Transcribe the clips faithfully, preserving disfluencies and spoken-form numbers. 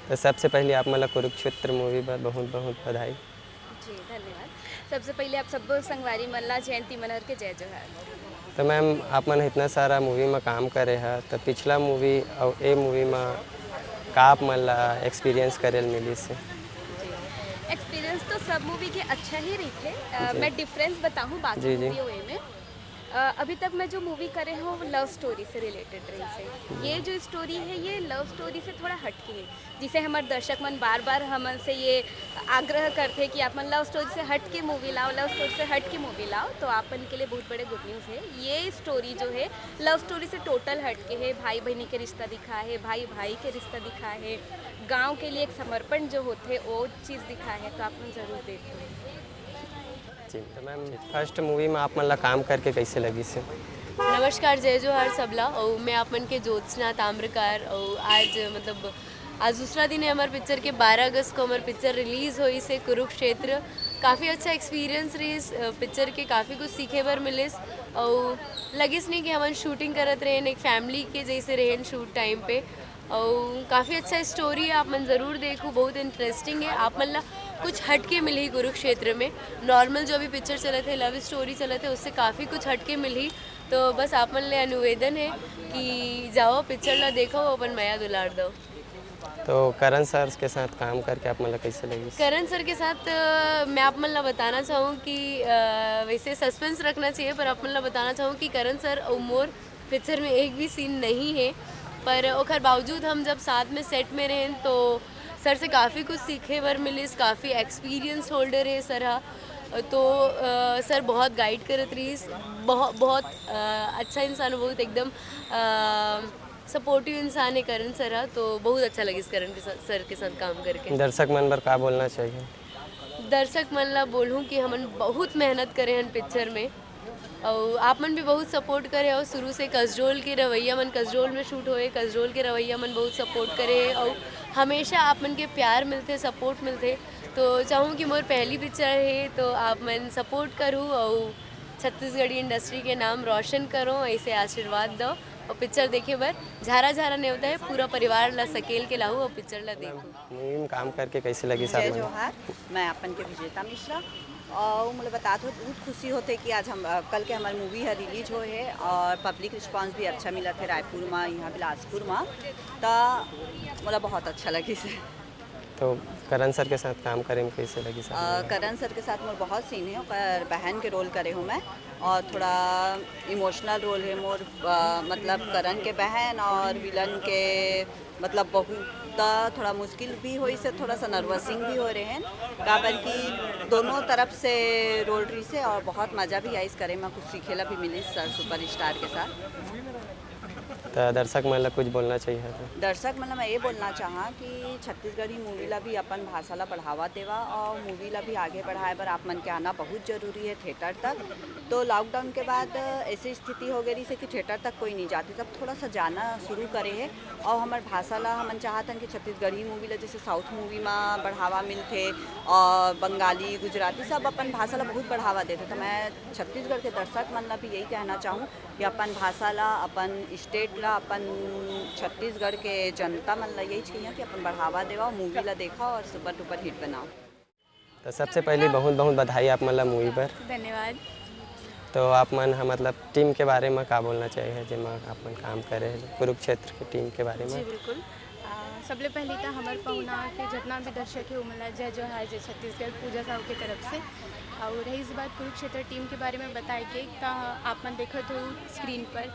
तो सबसे पहले आप मन ला कुरुक्षेत्र मूवी बर बहुत बहुत बधाई। जी, धन्यवाद। सबसे पहले आप सब संगवारी मन ला जयंती मनहर के जय जोहार। तो मैम, आप मन इतना सारा मूवी में काम करे ह, तो पिछला मूवी और ए मूवी में का आप मन ला एक्सपीरियंस करे ल मिलिस हे? एक्सपीरियंस तो सब मूवी के अच्छा ही रहिथे। अ, जी। मैं डिफरेंस बताहूँ बाकी जी, जी। मूवी में। अ, अभी तक मैं जो मूवी करे हूँ, वो लव स्टोरी से रिलेटेड रहिस हे। ये जो स्टोरी है, ये लव स्टोरी से थोड़ा हटके है, जिसे हमर दर्शक मन बार बार हमन से ये आग्रह करथे कि आप मन लव स्टोरी से हट के मूवी लाओ, लव स्टोरी से हट के मूवी लाओ। तो आप मन के लिए बहुत बड़े गुड न्यूज़ है। ये स्टोरी जो है, लव स्टोरी से टोटल हट के है। भाई बहनी के रिश्ता दिखा है, भाई भाई के रिश्ता दिखा है, गांव के लिए एक समर्पण जो होथे, वो चीज़ दिखा है। तो आप मन जरूर देखो। जी, तो मैम, फर्स्ट मूवी में आप मन ला काम करके कैसे लगिस हे? नमस्कार, जय जोहार सबला। और मैं आप मन के ज्योत्सना ताम्रकार। और आज, मतलब, आज दूसरा दिन है हमारे पिक्चर के। बारह अगस्त को हमारे पिक्चर रिलीज होइस हे कुरुक्षेत्र। काफ़ी अच्छा एक्सपीरियंस रहिस, अ, पिक्चर के काफ़ी कुछ सीखे बर मिलिस। और लगिस नहीं कि हमन शूटिंग करत रहेन, एक फैमिली के जैसे रहेन शूट टाइम पे। और काफ़ी अच्छा स्टोरी है, आप मन ज़रूर देखो, बहुत इंटरेस्टिंग है। आप मन ला कुछ हट के मिलही कुरुक्षेत्र में। नॉर्मल जो भी पिक्चर चलत है, लव स्टोरी चलत है, उससे काफ़ी कुछ हट के मिलही। तो बस आप मन ले अनुवेदन है कि जाओ, पिक्चर ला देखो, अपन मया दुलार दो। तो करण सर के साथ काम करके आप मन ला कैसे लगिस? करण सर के साथ, अ, मैं आप मन ला बताना चाहूँ कि, अ, वैसे सस्पेंस रखना चाहिए, पर आप मन ला बताना चाहूँ कि करण सर और मोर पिक्चर में एक भी सीन नहीं है, पर ओखर बावजूद हम जब साथ में सेट में रहेन, तो सर से काफ़ी कुछ सीखे बर मिलिस। काफ़ी एक्सपीरियंस होल्डर है सर हा। तो, अ, सर बहुत गाइड करत रहिस, बहुत, बहुत, अ, अच्छा इंसान, बहुत एकदम, अ, सपोर्टिव इंसान है करण सर हा। तो बहुत अच्छा लगिस करण के साथ, सर के साथ काम करके। दर्शक मन बर का बोलना चाहिए? दर्शक मन ला बोलूँ कि हमन बहुत मेहनत करे हन पिक्चर में, और आप मन भी बहुत सपोर्ट करे हो शुरू से। कसडोल के रवैया मन, कसडोल में शूट होए, कसडोल के रवैया मन बहुत सपोर्ट करे हे, और हमेशा आप मन के प्यार मिलथे, सपोर्ट मिलथे। तो चाहूँ कि मोर पहली पिक्चर है, तो आप मन सपोर्ट करूँ और छत्तीसगढ़ी इंडस्ट्री के नाम रोशन करो, ऐसे आशीर्वाद दो। और पिक्चर देखे बर झारा झारा नेवता है, पूरा परिवार ला सकेल के लाहू और पिक्चर ला देखू। मूवी में काम करके कैसे लगिस आप जय मन? जोहार। मैं आप मन के विजेता मिश्रा। और मोला बतात हो बहुत खुशी होथे कि आज हम, अ, कल के हमार मूवी है रिलीज होए है और पब्लिक रिस्पांस भी अच्छा मिलत है रायपुर में, यहाँ बिलासपुर में। त मोला बहुत अच्छा लगिस। तो करण सर के साथ काम करे में कैसे लगिस आप अ, मन? करण सर के साथ मोर बहुत सीन है, ओकर बहन के रोल करे हूँ मैं। और थोड़ा इमोशनल रोल है मोर, अ, मतलब करण के बहन और विलन के, मतलब, बहू। त थोड़ा मुश्किल भी होइस हे, थोड़ा सा नर्वसिंग भी हो रहे हैं, काबर कि दोनों तरफ से रोल रहिस हे और बहुत मज़ा भी आइस करे में, कुछ सीखे ला भी मिलिस सर सुपरस्टार के साथ। तो दर्शक मन ला कुछ बोलना चाहिए तो? दर्शक मन ला मैं ये बोलना चाहा कि छत्तीसगढ़ी मूवी ला भी अपन भाषा ला बढ़ावा देवा और मूवी ला भी आगे बढ़ाए बर आप मन के आना बहुत जरूरी है थिएटर तक। तो लॉकडाउन के बाद ऐसी स्थिति हो गई रहिस हे कि थिएटर तक कोई नहीं जाते, तब थोड़ा सा जाना शुरू करे है। और हमार भाषा ला हमन चाहत हन कि छत्तीसगढ़ी मूवी ला जैसे साउथ मूवी में बढ़ावा मिलथे और बंगाली, गुजराती सब अपन भाषा ला बहुत बढ़ावा देथे। तो मैं छत्तीसगढ़ के दर्शक मन ला भी यही कहना चाहूँ कि अपन भाषा ला, अपन स्टेट ला, अपन छत्तीसगढ़ के जनता मन ला यही चाहिए कि अपन बढ़ावा देवा, मूवी ला देखा और सुपर डुपर हिट बनाओ। तो सबसे पहले बहुत बहुत बधाई आप मन ला मूवी बर। धन्यवाद। तो आप मन ह, मतलब, टीम के बारे में का बोलना चाहिए, जेमा आप मन काम करे हे, कुरुक्षेत्र के टीम के बारे जी में? बिल्कुल। अ, सबले पहले तो हमर पहुना के जितना भी दर्शक है, उमन ला जय जोहार, जय छत्तीसगढ़, पूजा साहू के तरफ से। और रही इस बात कुरुक्षेत्र टीम के बारे में बताए के, तो आप मन देखत हो स्क्रीन पर,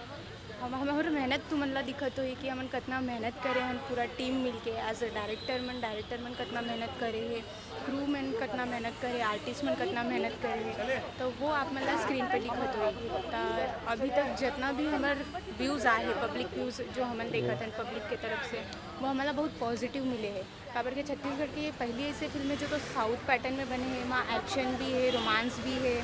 हम, हम, हमर मेहनत तुमन ला दिखत होही कि हमन कतना मेहनत करे हन, पूरा टीम मिलके। एज अ डायरेक्टर मन, डायरेक्टर मन कतना मेहनत करे हे, क्रू मन कतना मेहनत करे, आर्टिस्ट मन कतना मेहनत करे हे, तो वो आप मन ला स्क्रीन पे दिखत होही। त अभी तक जितना भी हमर व्यूज़ आए हे, पब्लिक व्यूज़ जो हमन देखत हन पब्लिक के तरफ से, वो हमन ला बहुत पॉजिटिव मिले हे। काबर के छत्तीसगढ़ के ये पहली ऐसे फिल्म है जो तो साउथ पैटर्न में बने हे, एमा एक्शन भी है, रोमांस भी है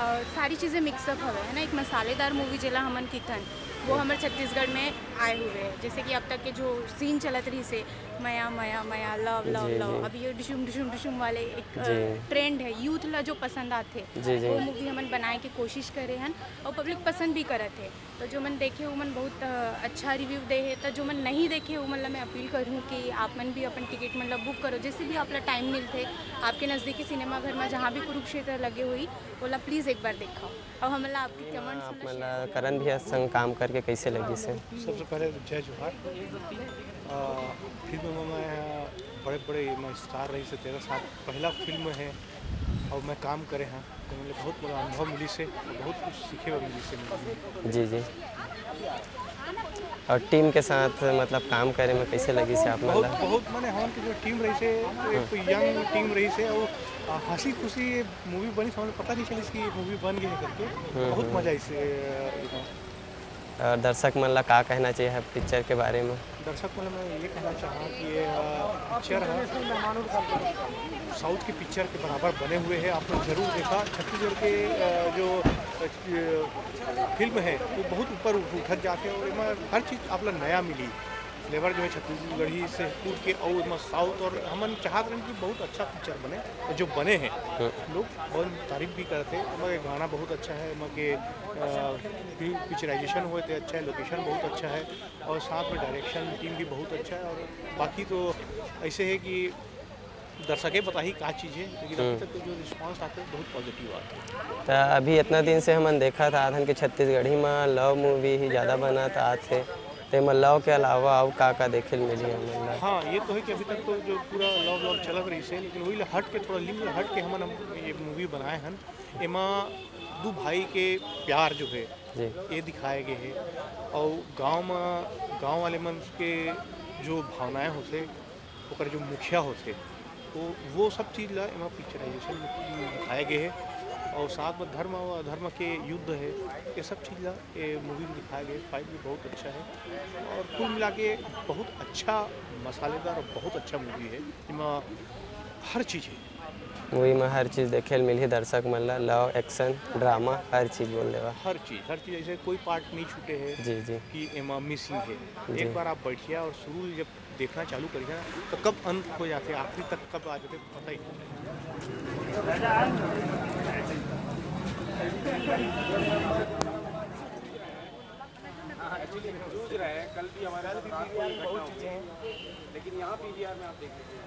और सारी चीज़ें मिक्सअप हवे, है ना, एक मसालेदार मूवी जेला हमन किथन। वो हमर छत्तीसगढ़ में आए हुए हैं। जैसे कि अब तक के जो सीन चलत रहिस हे, मया मया मया, लव लव जी, लव, जी। अभी ये डिशुम डिशुम डिशुम वाले एक जी। ट्रेंड है, यूथ ला जो पसंद आथे, जी, जी। वो मूवी हमन बनाए के कोशिश करे हन और पब्लिक पसंद भी करत है। तो जो मन देखे, वो मन बहुत अ, अच्छा रिव्यू दे है। तो जो मन नहीं देखे, वो मन ला मैं अपील करूँ कि आप मन भी अपन टिकट मतलब बुक करो, जैसे भी आप ला टाइम मिलथे, आपके नज़दीकी सिनेमा घर में जहाँ भी कुरुक्षेत्र लगे हुई, वो ला प्लीज़ एक बार देखो। और हमन ला आपके कमेंट्स आप मन ला करण भैया संग काम करके कैसे लगिस हे? सबसे पहले जय जोहार। अ, फिल्म में मैं बड़े बड़े मैं स्टार रहिस हे तेरह साल, पहला फिल्म है और मैं काम करे हाँ, तो मुझे बहुत बड़ा अनुभव मिलिस हे, बहुत कुछ सीखे बर मिलिस हे मुझे। जी जी। और टीम के साथ मतलब काम करे में कैसे लगिस हे आप मन बहुत ला? बहुत माने हमन के जो टीम रहिस हे, एक यंग टीम रहिस हे और अ, हंसी खुशी ये मूवी बनिस, हमन पता नहीं चलिस कि ये मूवी बन गई है करके। बहुत मजा आइस हे, अ, और दर्शक मन ला का कहना चाहिए पिक्चर के बारे में? दर्शक मन ला मैं ये कहना चाहूँ कि ये अ, पिक्चर है साउथ की पिक्चर के बराबर बने हुए हैं। आप लोग जरूर देखा, छत्तीसगढ़ के अ, जो अ, फिल्म है वो बहुत ऊपर उठ- उठत जाते हैं और एमा हर चीज़ आप ला नया मिली। फ्लेवर जो है छत्तीसगढ़ी से कूद के और एमा साउथ, और हमन चाहत रहन कि बहुत अच्छा पिक्चर बने और जो बने हैं लोग बहुत तारीफ भी करते हैं। एमा के गाना बहुत अच्छा है, एमा के पिक्चराइजेशन हुए थे अच्छा है, लोकेशन बहुत अच्छा है और साथ में डायरेक्शन टीम भी बहुत अच्छा है। और बाकी तो ऐसे है कि दर्शके बताही का चीज़ है, लेकिन अभी तक तो जो रिस्पांस आते हैं बहुत पॉजिटिव आते हैं। तो अभी इतना दिन से हमन देखत आत हन कि छत्तीसगढ़ी में लव मूवी ही ज़्यादा बनत आत हे, तेमा लव के अलावा अउ का का देखे ल मिलही हमन ला? हाँ, ये तो है कि अभी तक तो जो पूरा लव लव चलत रहिस हे, लेकिन वही ला हट के, थोड़ा लिंग ला हट के हमन हम ये मूवी बनाए हन। एमा दू भाई के प्यार जो है जी। ये दिखाए गए है और गांव में गांव वाले मन के जो भावनाएं होथे, ओकर जो मुखिया होथे, तो वो सब चीज़ ला एमा पिक्चराइजेशन में दिखाए गए है और साथ में धर्म और अधर्म के युद्ध है, ये सब चीज़ ला ये मूवी में दिखाया गया है। फाइट भी बहुत अच्छा है और कुल मिला के बहुत अच्छा, मसालेदार और बहुत अच्छा मूवी है। एमा हर चीज़ है। मूवी में हर चीज़ देखे ल मिलही दर्शक मन ला, लव, एक्शन, ड्रामा, हर चीज़ बोल देवा। हर चीज़, हर चीज़, ऐसे कोई पार्ट नहीं छूटे है जी जी। कि एमा मिसिंग है। जी। एक बार आप बैठिए और शुरू जब देखना चालू करिए ना, तो कब अंत हो जाते, आखिरी तक कब आ जाते, पता ही नहीं। जूझ रहे हैं। कल भी हमारे साथ रात को इकट्ठा हुए, लेकिन यहाँ पीवीआर में आप देख लीजिए।